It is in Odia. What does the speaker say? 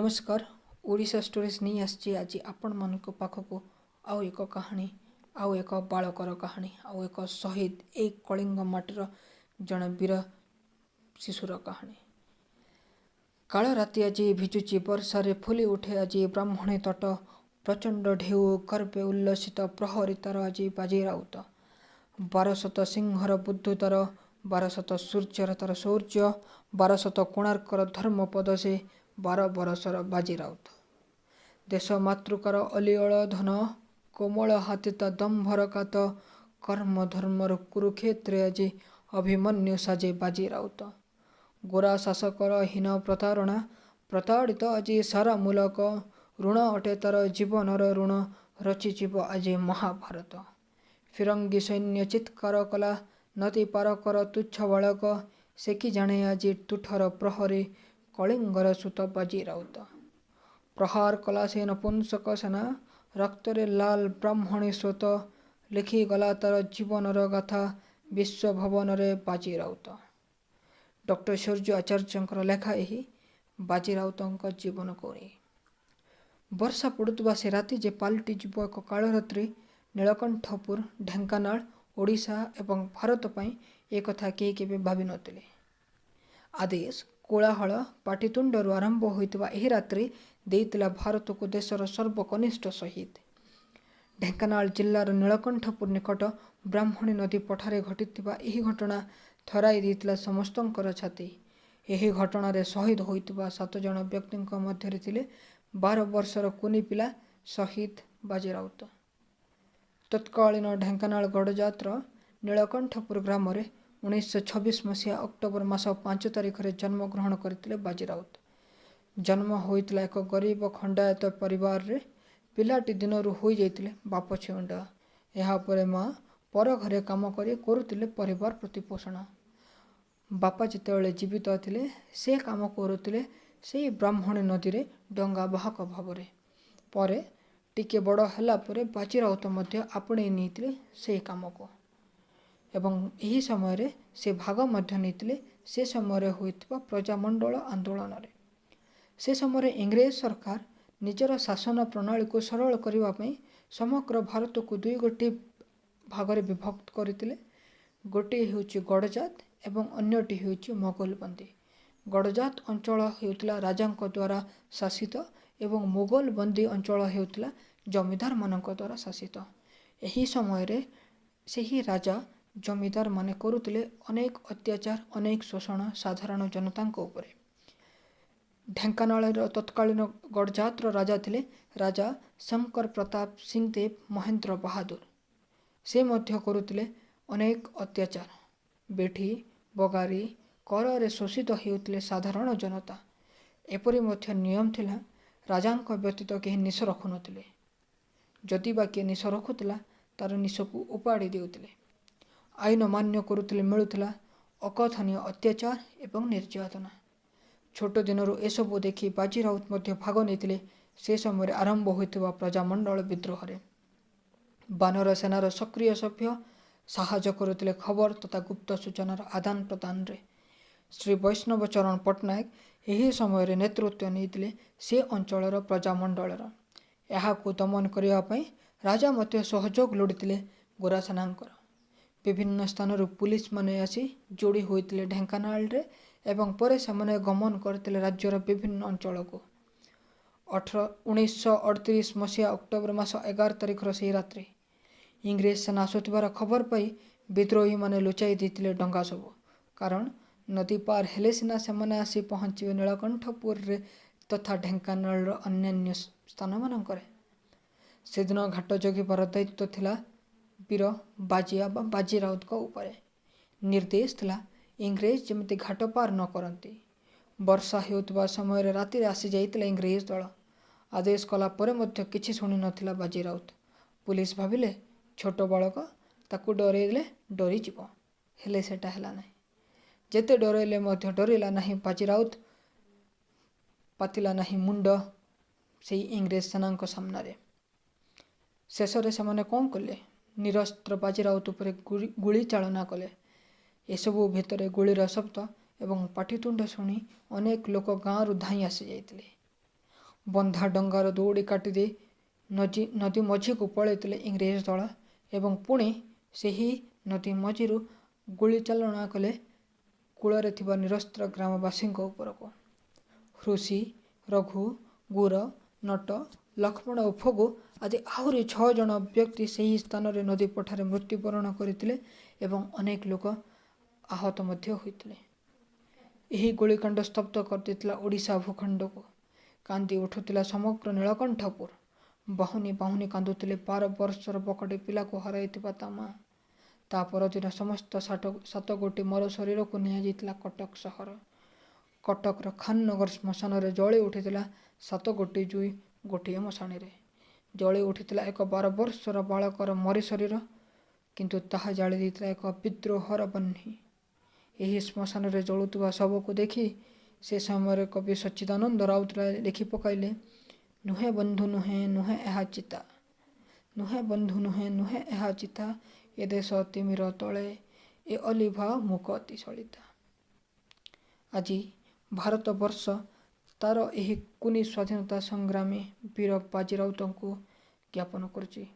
ନମସ୍କାର, ଓଡ଼ିଶା ଷ୍ଟୋରିଜ୍ ନେଇ ଆସିଛି ଆଜି ଆପଣମାନଙ୍କ ପାଖକୁ ଆଉ ଏକ କାହାଣୀ, ଆଉ ଏକ ବାଳକର କାହାଣୀ, ଆଉ ଏକ ଶହୀଦ, ଏଇ କଳିଙ୍ଗ ମାଟିର ଜଣେ ବୀର ଶିଶୁର କାହାଣୀ। କାଳ ରାତି ଆଜି ଭିଜୁଛି ବର୍ଷାରେ, ଫୁଲି ଉଠେ ଆଜି ବ୍ରାହ୍ମଣୀ ତଟ। ପ୍ରଚଣ୍ଡ ଢେଉ ଗର୍ବେ ଉଲ୍ଲସିତ, ପ୍ରହରୀ ତାର ଆଜି ବାଜି ରାଉତ। ବାରଶତ ସିଂହର ବୁଦ୍ଧୁ ତାର, ବାରଶତ ସୂର୍ଯ୍ୟର ତାର ଶୌର୍ଯ୍ୟ, ବାରଶତ କୋଣାର୍କର ଧର୍ମପଦ ସେ 12 ବରଷର ବାଜି ରାଉତ। ଦେଶ ମାତୃକାର ଅଲିଅଳ ଧନ, କୋମଳ ହାତେ ତା ଦମ୍ଭର କାତ, କର୍ମ ଧର୍ମର କୁରୁକ୍ଷେତ୍ରେ ଆଜି ଅଭିମନ୍ୟୁ ସାଜେ ବାଜି ରାଉତ। ଗୋରା ଶାସକର ହୀନ ପ୍ରତାରଣା, ପ୍ରତାଡ଼ିତ ଆଜି ସାରା ମୁଲକ, ଋଣ ଅଟେ ତାର ଜୀବନର ଋଣ, ରଚିଯିବ ଆଜି ମହାଭାରତ। ଫିରଙ୍ଗୀ ସୈନ୍ୟ ଚିତ୍କାର କଲା, ନଦୀ ପାର କର ତୁଚ୍ଛ ବାଳକ, ସେ କି ଜାଣେ ଆଜି ତୁଠର ପ୍ରହରୀ କଳିଙ୍ଗର ସୁତ ବାଜି ରାଉତ। ପ୍ରହାର କଲା ସେ ନପୁଂସକ ସେନା, ରକ୍ତରେ ଲାଲ ବ୍ରାହ୍ମଣୀ ସ୍ରୋତ, ଲେଖିଗଲା ତାର ଜୀବନର ଗାଥା ବିଶ୍ୱ ଭବନରେ ବାଜି ରାଉତ। ଡକ୍ଟର ସୂର୍ଯ୍ୟ ଆଚାର୍ଯ୍ୟଙ୍କର ଲେଖା ଏହି ବାଜି ରାଉତଙ୍କ ଜୀବନକୁ ନେଇ। ବର୍ଷା ପଡ଼ୁଥିବା ସେ ରାତି ଯେ ପାଲଟିଯିବ ଏକ କାଳରାତ୍ରି ନୀଳକଣ୍ଠପୁର, ଢେଙ୍କାନାଳ, ଓଡ଼ିଶା ଏବଂ ଭାରତ ପାଇଁ, ଏକଥା କେହି କେବେ ଭାବିନଥିଲେ। ଆଦେଶ, କୋଳାହଳ, ପାଟିତୁଣ୍ଡରୁ ଆରମ୍ଭ ହୋଇଥିବା ଏହି ରାତ୍ରି ଦେଇଥିଲା ଭାରତକୁ ଦେଶର ସର୍ବକନିଷ୍ଠ ଶହୀଦ। ଢେଙ୍କାନାଳ ଜିଲ୍ଲାର ନୀଳକଣ୍ଠପୁର ନିକଟ ବ୍ରାହ୍ମଣୀ ନଦୀ ପଠାରେ ଘଟିଥିବା ଏହି ଘଟଣା ଥରାଇ ଦେଇଥିଲା ସମସ୍ତଙ୍କର ଛାତି। ଏହି ଘଟଣାରେ ଶହୀଦ ହୋଇଥିବା ସାତ ଜଣ ବ୍ୟକ୍ତିଙ୍କ ମଧ୍ୟରେ ଥିଲେ 12 ବର୍ଷର କୁନି ପିଲା ଶହୀଦ ବାଜି ରାଉତ। ତତ୍କାଳୀନ ଢେଙ୍କାନାଳ ଗଡ଼ଜାତର ନୀଳକଣ୍ଠପୁର ଗ୍ରାମରେ 1926 ମସିହା ଅକ୍ଟୋବର ମାସ 5 ତାରିଖରେ ଜନ୍ମଗ୍ରହଣ କରିଥିଲେ ବାଜି ରାଉତ। ଜନ୍ମ ହୋଇଥିଲା ଏକ ଗରିବ ଖଣ୍ଡାୟତ ପରିବାରରେ। ପିଲାଟି ଦିନରୁ ହୋଇଯାଇଥିଲେ ବାପ ଛେଉଣ୍ଡ। ଏହାପରେ ମା ପର ଘରେ କାମ କରି କରୁଥିଲେ ପରିବାର ପ୍ରତିପୋଷଣ। ବାପା ଯେତେବେଳେ ଜୀବିତ ଥିଲେ, ସେ କାମ କରୁଥିଲେ ସେଇ ବ୍ରାହ୍ମଣୀ ନଦୀରେ ଡଙ୍ଗା ବାହକ ଭାବରେ। ପରେ ଟିକେ ବଡ଼ ହେଲା ପରେ ବାଜି ରାଉତ ମଧ୍ୟ ଆପଣେଇ ନେଇଥିଲେ ସେହି କାମକୁ ଏବଂ ଏହି ସମୟରେ ସେ ଭାଗ ମଧ୍ୟ ନେଇଥିଲେ ସେ ସମୟରେ ହୋଇଥିବା ପ୍ରଜାମଣ୍ଡଳ ଆନ୍ଦୋଳନରେ। ସେ ସମୟରେ ଇଂରେଜ ସରକାର ନିଜର ଶାସନ ପ୍ରଣାଳୀକୁ ସରଳ କରିବା ପାଇଁ ସମଗ୍ର ଭାରତକୁ ଦୁଇ ଗୋଟି ଭାଗରେ ବିଭକ୍ତ କରିଥିଲେ। ଗୋଟିଏ ହେଉଛି ଗଡ଼ଜାତ ଏବଂ ଅନ୍ୟଟି ହେଉଛି ମୋଗଲବନ୍ଦୀ। ଗଡ଼ଜାତ ଅଞ୍ଚଳ ହେଉଥିଲା ରାଜାଙ୍କ ଦ୍ୱାରା ଶାସିତ ଏବଂ ମୋଗଲବନ୍ଦୀ ଅଞ୍ଚଳ ହେଉଥିଲା ଜମିଦାରମାନଙ୍କ ଦ୍ୱାରା ଶାସିତ। ଏହି ସମୟରେ ସେହି ରାଜା ଜମିଦାରମାନେ କରୁଥିଲେ ଅନେକ ଅତ୍ୟାଚାର, ଅନେକ ଶୋଷଣ ସାଧାରଣ ଜନତାଙ୍କ ଉପରେ। ଢେଙ୍କାନାଳର ତତ୍କାଳୀନ ଗଡ଼ଜାତର ରାଜା ଥିଲେ ରାଜା ଶଙ୍କର ପ୍ରତାପ ସିଂଦେବ ମହେନ୍ଦ୍ର ବାହାଦୁର। ସେ ମଧ୍ୟ କରୁଥିଲେ ଅନେକ ଅତ୍ୟାଚାର। ବେଠି, ବଗାରି, କରରେ ଶୋଷିତ ହେଉଥିଲେ ସାଧାରଣ ଜନତା। ଏପରି ମଧ୍ୟ ନିୟମ ଥିଲା, ରାଜାଙ୍କ ବ୍ୟତୀତ କେହି ନିଶ ରଖୁନଥିଲେ। ଯଦି ବା କିଏ ନିଶ ରଖୁଥିଲା, ତାର ନିଶକୁ ଉପାଡ଼ି ଦେଉଥିଲେ। ଆଇନ ଅମାନ୍ୟ କରୁଥିଲେ ମିଳୁଥିଲା ଅକଥନୀୟ ଅତ୍ୟାଚାର ଏବଂ ନିର୍ଯାତନା। ଛୋଟ ଦିନରୁ ଏସବୁ ଦେଖି ବାଜି ରାଉତ ମଧ୍ୟ ଭାଗ ନେଇଥିଲେ ସେ ସମୟରେ ଆରମ୍ଭ ହୋଇଥିବା ପ୍ରଜାମଣ୍ଡଳ ବିଦ୍ରୋହରେ। ବାନର ସେନାର ସକ୍ରିୟ ସଭ୍ୟ, ସାହାଯ୍ୟ କରୁଥିଲେ ଖବର ତଥା ଗୁପ୍ତ ସୂଚନାର ଆଦାନ ପ୍ରଦାନରେ। ଶ୍ରୀ ବୈଷ୍ଣବ ଚରଣ ପଟ୍ଟନାୟକ ଏହି ସମୟରେ ନେତୃତ୍ୱ ନେଇଥିଲେ ସେ ଅଞ୍ଚଳର ପ୍ରଜାମଣ୍ଡଳର। ଏହାକୁ ଦମନ କରିବା ପାଇଁ ରାଜା ମଧ୍ୟ ସହଯୋଗ ଲୋଡ଼ିଥିଲେ ଗୋରାସେନାଙ୍କର। ବିଭିନ୍ନ ସ୍ଥାନରୁ ପୁଲିସମାନେ ଆସି ଯୋଡ଼ି ହୋଇଥିଲେ ଢେଙ୍କାନାଳରେ ଏବଂ ପରେ ସେମାନେ ଗମନ କରିଥିଲେ ରାଜ୍ୟର ବିଭିନ୍ନ ଅଞ୍ଚଳକୁ। 1938 ମସିହା ଅକ୍ଟୋବର ମାସ 11 ତାରିଖର ସେହି ରାତ୍ରି, ଇଂରେଜ ସେନା ଆସୁଥିବାର ଖବର ପାଇ ବିଦ୍ରୋହୀମାନେ ଲୁଚାଇ ଦେଇଥିଲେ ଡଙ୍ଗା ସବୁ। କାରଣ ନଦୀ ପାର ହେଲେ ସିନା ସେମାନେ ଆସି ପହଞ୍ଚିବେ ନୀଳକଣ୍ଠପୁରରେ ତଥା ଢେଙ୍କାନାଳର ଅନ୍ୟାନ୍ୟ ସ୍ଥାନମାନଙ୍କରେ। ସେଦିନ ଘାଟ ଜଗିବାର ଦାୟିତ୍ୱ ଥିଲା ବୀର ବାଜିଆ ବା ବାଜି ରାଉତଙ୍କ ଉପରେ। ନିର୍ଦ୍ଦେଶ ଥିଲା, ଇଂରେଜ ଯେମିତି ଘାଟ ପାର ନ କରନ୍ତି। ବର୍ଷା ହେଉଥିବା ସମୟରେ ରାତିରେ ଆସିଯାଇଥିଲା ଇଂରେଜ ଦଳ। ଆଦେଶ କଲା ପରେ ମଧ୍ୟ କିଛି ଶୁଣିନଥିଲା ବାଜି ରାଉତ। ପୁଲିସ ଭାବିଲେ, ଛୋଟ ବାଳକ, ତାକୁ ଡରେଇଲେ ଡରିଯିବ। ହେଲେ ସେଟା ହେଲା ନାହିଁ। ଯେତେ ଡରେଇଲେ ମଧ୍ୟ ଡରିଲା ନାହିଁ ବାଜି ରାଉତ। ପାତିଲା ନାହିଁ ମୁଣ୍ଡ ସେଇ ଇଂରେଜ ସେନାଙ୍କ ସାମ୍ନାରେ। ଶେଷରେ ସେମାନେ କ'ଣ କଲେ? ନିରସ୍ତ୍ର ବାଜି ରାଉତ ଉପରେ ଗୁଳି ଚାଳନା କଲେ। ଏସବୁ ଭିତରେ ଗୁଳିର ଶବ୍ଦ ଏବଂ ପାଟିତୁଣ୍ଡ ଶୁଣି ଅନେକ ଲୋକ ଗାଁରୁ ଧାଇଁ ଆସିଯାଇଥିଲେ। ବନ୍ଧା ଡଙ୍ଗାର ଦଉଡ଼ି କାଟିଦେଇ ନଦୀ ମଝିକୁ ପଳାଇଥିଲେ ଇଂରେଜ ଦଳ ଏବଂ ପୁଣି ସେହି ନଦୀ ମଝିରୁ ଗୁଳି ଚାଳନା କଲେ କୂଳରେ ଥିବା ନିରସ୍ତ୍ର ଗ୍ରାମବାସୀଙ୍କ ଉପରକୁ। ହୃଷି, ରଘୁ, ଗୁର, ନଟ, ଲକ୍ଷ୍ମଣ ଓ ଫଗୁ ଆଦି ଆହୁରି 6 ଜଣ ବ୍ୟକ୍ତି ସେହି ସ୍ଥାନରେ ନଦୀ ପଠାରେ ମୃତ୍ୟୁବରଣ କରିଥିଲେ ଏବଂ ଅନେକ ଲୋକ ଆହତ ମଧ୍ୟ ହୋଇଥିଲେ। ଏହି ଗୁଳିକାଣ୍ଡ ସ୍ତବ୍ଧ କରିଦେଇଥିଲା ଓଡ଼ିଶା ଭୂଖଣ୍ଡକୁ। କାନ୍ଦି ଉଠୁଥିଲା ସମଗ୍ର ନୀଳକଣ୍ଠପୁର। ବାହୁନି ବାହୁନି କାନ୍ଦୁଥିଲେ 12 ବର୍ଷର ବକଟେ ପିଲାକୁ ହରାଇଥିବା ତା ମା'। ତା ପରଦିନ ସମସ୍ତ 7 ଗୋଟି ମରଶରୀରକୁ ନିଆଯାଇଥିଲା କଟକ ସହର। କଟକର ଖାନନଗର ଶ୍ମଶାନରେ ଜଳି ଉଠିଥିଲା 7 ଗୋଟି ଜୁଇ ଗୋଟିଏ ମଶାଣିରେ। ଜଳି ଉଠିଥିଲା ଏକ 12 ବର୍ଷର ବାଳକର ମରିଶରୀର, କିନ୍ତୁ ତାହା ଜାଳି ଦେଇଥିଲା ଏକ ବିଦ୍ରୋହର ବହ୍ନି। ଏହି ଶ୍ମଶାନରେ ଜଳୁଥିବା ଶବକୁ ଦେଖି ସେ ସମୟରେ କବି ସଚ୍ଚିଦାନନ୍ଦ ରାଉତରାୟ ଲେଖି ପକାଇଲେ, "ନୁହେଁ ବନ୍ଧୁ ନୁହେଁ, ନୁହେଁ ଏହା ଚିତା, ନୁହେଁ ବନ୍ଧୁ ନୁହେଁ, ନୁହେଁ ଏହା ଚିତା, ଏ ଦେଶ ତିମିର ତଳେ ଏ ଅଲିଭା ମୂକ ଅତି ସଳିତା।" ଆଜି ଭାରତବର୍ଷ ତାର ଏହି କୁନି ସ୍ୱାଧୀନତା ସଂଗ୍ରାମୀ ବୀର ବାଜି ରାଉତଙ୍କୁ ଜ୍ଞାପନ କରୁଛି।